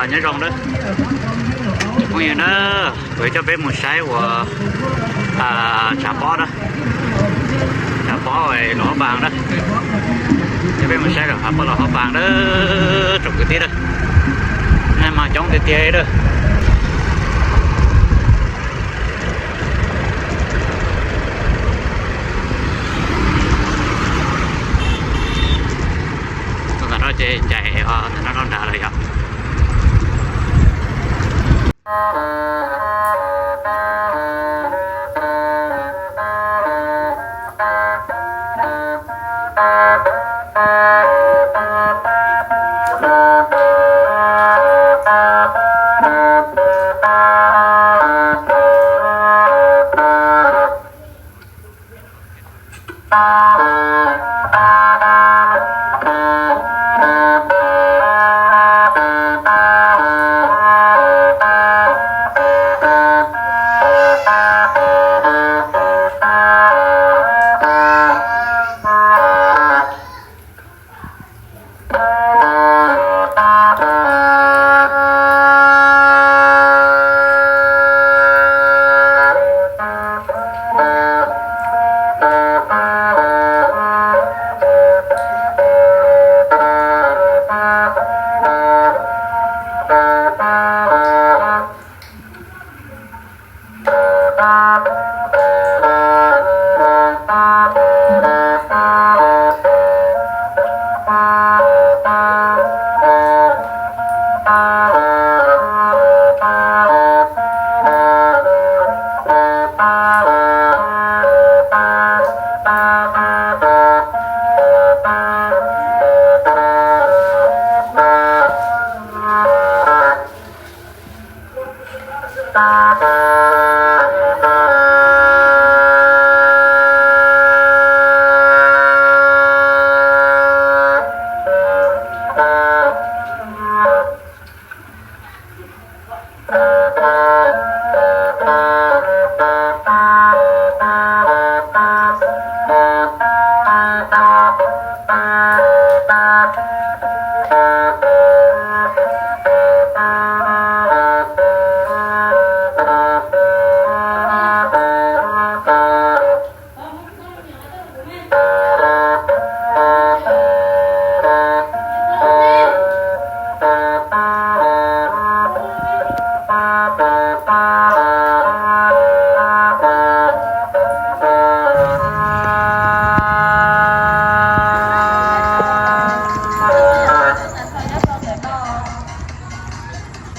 Nyob zoo na, phooj ywg na, kuv coj peb mus saib uas tshav pob na, tshav pob Luas Hauv Paas na, coj peb mus saib tshav pob Luas Hauv Paas na, tsoom kwv tij na, neeg mas coob tiag tiag na. Ntawm no ces ncaim ntawm no rau nrad lawm yog.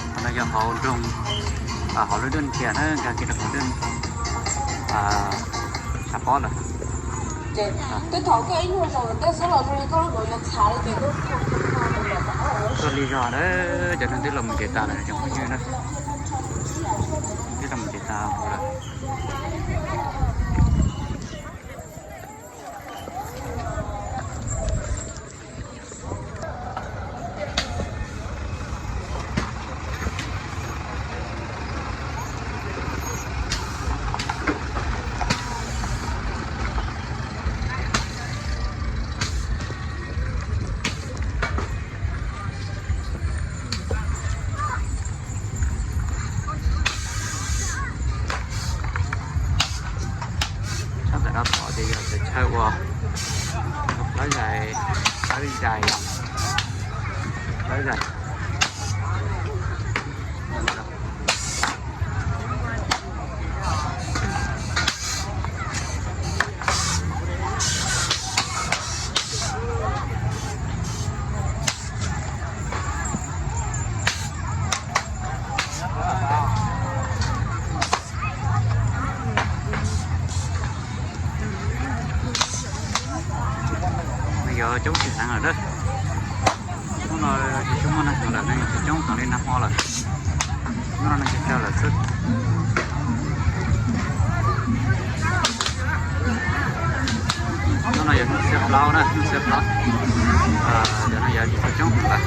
Qhov no yog hauv nroog, hauv lub dej tiag na, nkag kiag rau hauv dej, tshav pob lawm. Tuaj lig zog na, cov neeg twb los mus ntev tas lawm cov phooj ywg na, twb los mus ntev tas lawm. Sab ntawm no pom ces yog cov chaw uas plawb zais, plawb zais, plawb zais. Nws yuav coob tsis heev lawm na. Hnub no tsis tshua muaj neeg lawm, neeg tsis coob heev li nag hmo lawm. Hnub no neeg tsis tsawg lawm xwb. Hnub no yog hnub xiab plaub na, hnub xiab plaub. Cov no yog tsis tshua coob heev lawm.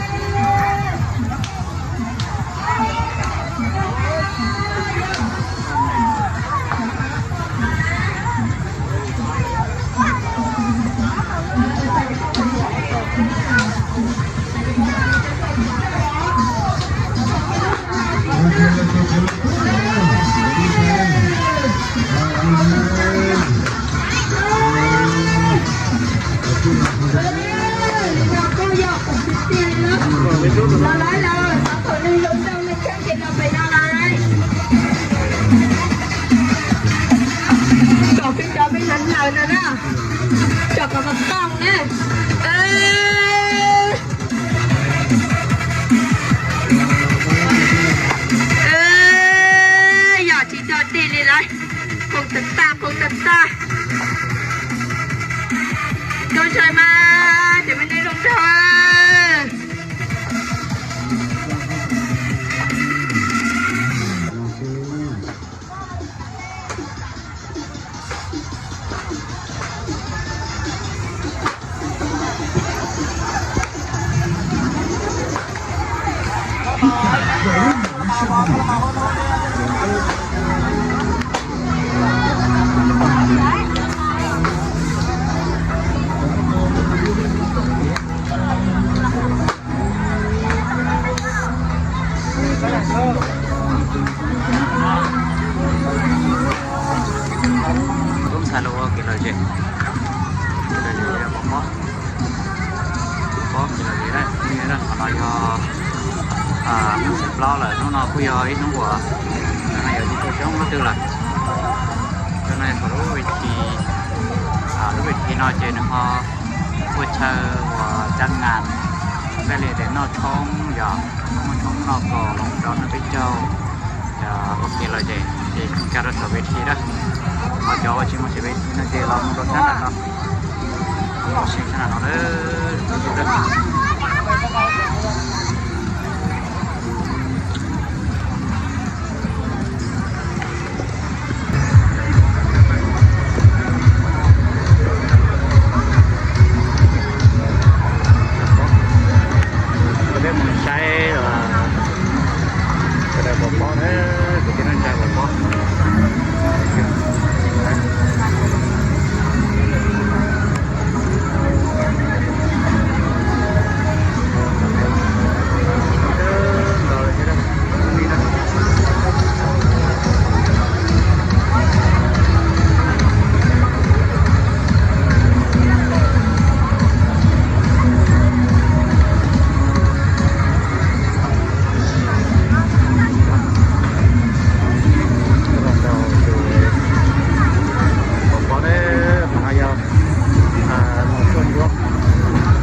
Los lawm, los xov xwm neeg zoo nraug neeg tshiab ces los pem no lawm. Kom peb cov peb hlawv hlawv no na, kom kom kom tooj na. Yog tsis tau dej li lawm, poob tag tag, poob tag tag. Koj ntshai mas, cov me neeg zoo nraug. Tub ntxhais los ua kev lom zem, kev lom zem pov pob, pov pob kev lom zem na. Qhov no yog hnub xiab plaub lawm, hnub no kuj yog ib hnub uas yog tsis tau coob leej twg lawm. Cov no yog lub ves thi, lub ves thi no ces nws ho ua chaw uas cab nas, npaj li tias noj tshoob yog, muaj tshoob noj kom los rau nej peb caug ua kev lom zem ces nkag rau saum ves thi na. Ho cov uas tsis mus saum ves thi no ces los mus rau sab nram no, los sim sab nram no na. Peb mus saib sawv daws pov pob na, kwv tij neej tsa pov pob. Pov pob, qhov no yog mus tshuaj ntsuab, mus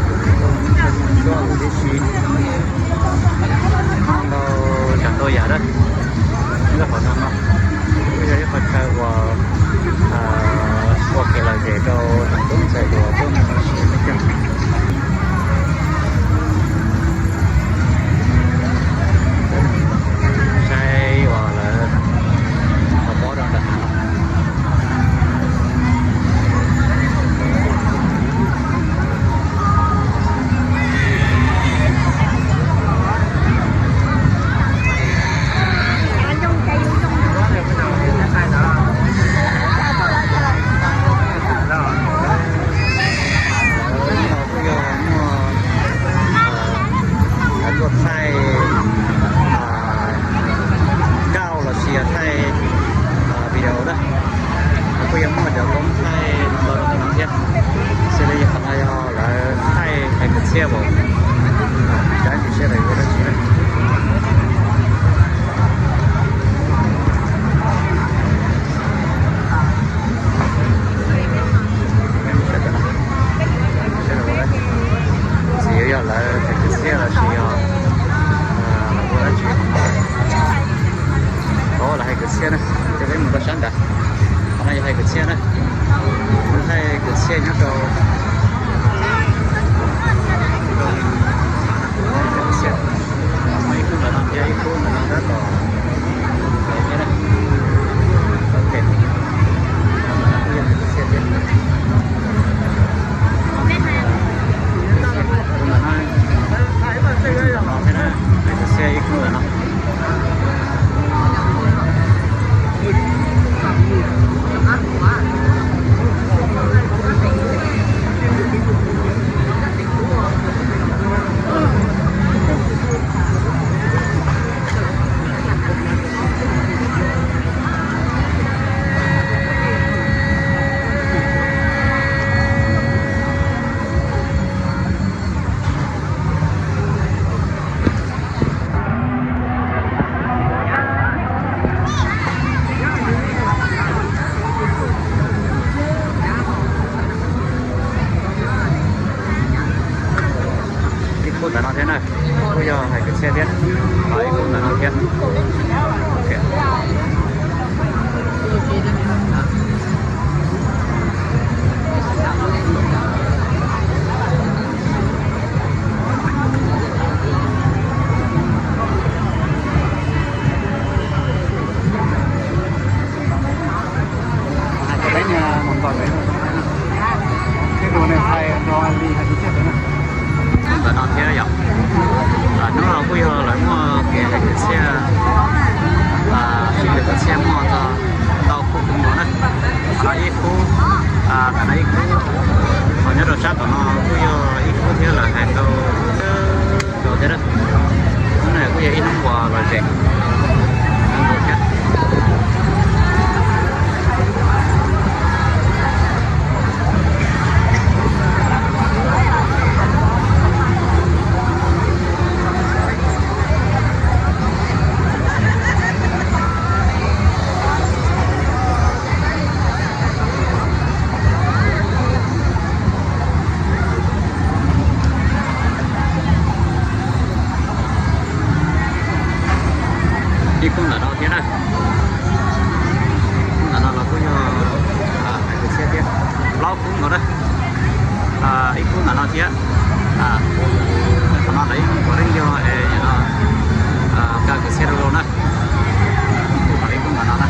tshuaj ntsuab huv tib si, ntau tsav ntau yam na. Nyob qhov no no kuj yog ib qho chaw uas ua kev lom zem rau tub ntxhais hluas tuaj mus ua si. Saib uas lawv pov pob rau ntawm no. Kuj yog muaj tuaj thaij nkauj los sis yog thaij video na. Kuj yog muaj cov koob thaij ntau rau ntawm no thiab. Xws li qhov no yog lawv thaij hais kwv txhiaj npaum, saib ntsis seb lawv yuav dab tsi na. Tsis yog lawv hais kwv txhiaj los sis yog ua dab tsi. Qhov lawv hais kwv txhiaj na, ces peb mus rau sab nrad. Qhov no yog hais kwv txhiaj na, lawv thaij kwv txhiaj nyob rau Kwv txhiaj thiab, los ib khub ntawm no thiab. Ntawm no thiab yom. Hnub no kuj yog lawv muaj kev hais kwv txhiaj, sib hais kwv txhiaj muaj txog ntau khub koob no na. Qhov no ib khub, qhov no ib khub, ho nyob rau sab tom no kuj yog ib khub thiab, lawv hais tau ntau thiab. Hnub no kuj yog ib hnub uas lom zem thiab. Ib khub ntawm no thiab na. Khub ntawm no los kuj yog hais kwv txhiaj thiab, plaub khub nkaus na. Ib khub ntawm no thiab. Qhov no lawv yeej muaj leej yog es no, kawm kwv txhiaj rau lauj na. Ib khub ntawm no na.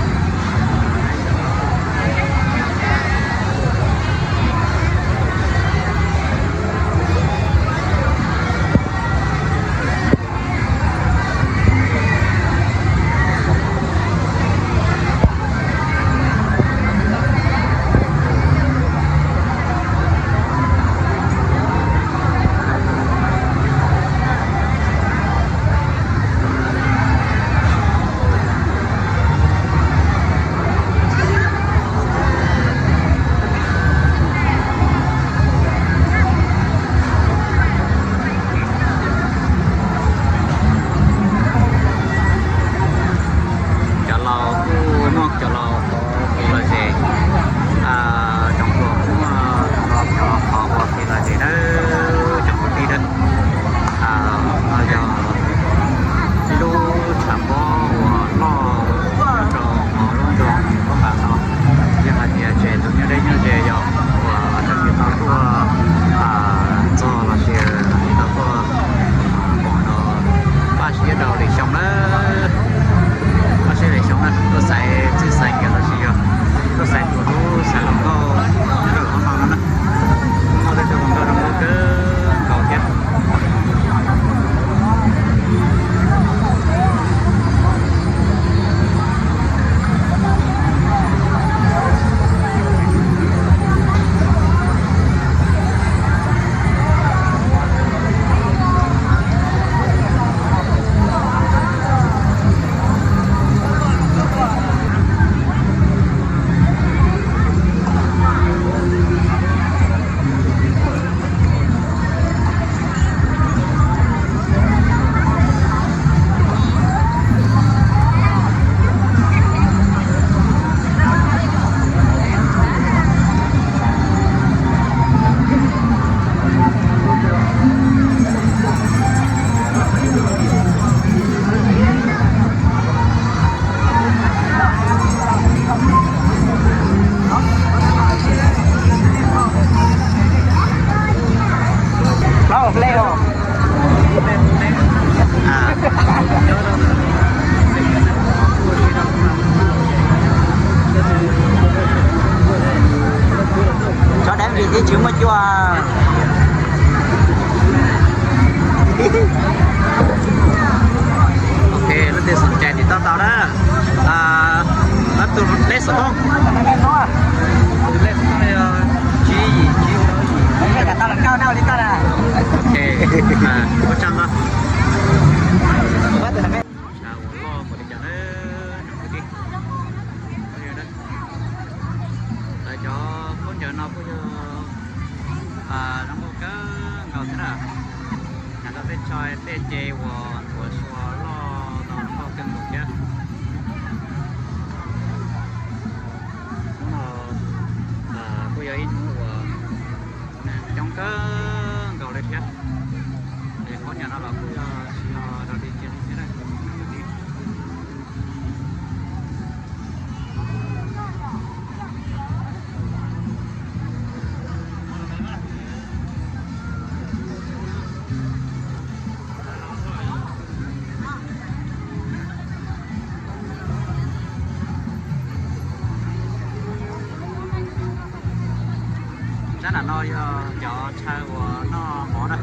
Ntawm no yog cov chaw uas noj mov na,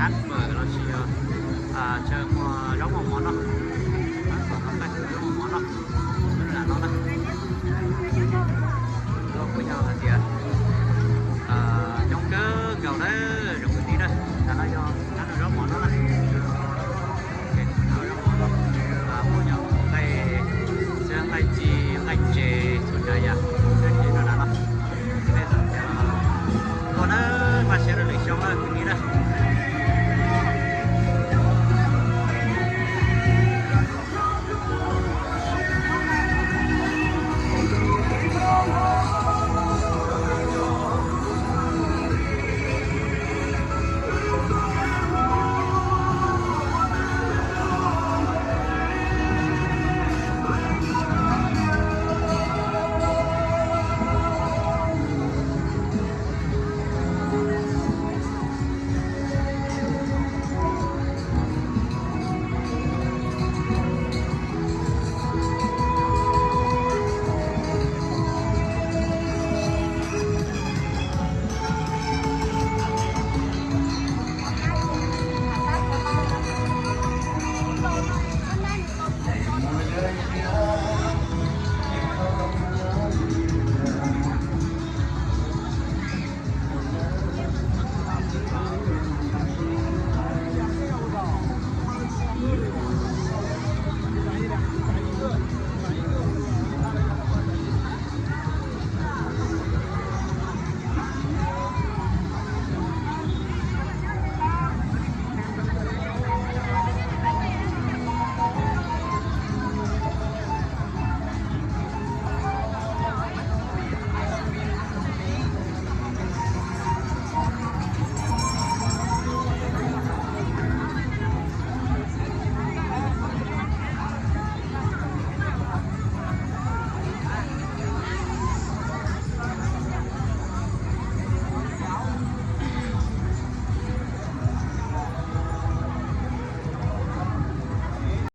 hab fawm los sis yog chaw muag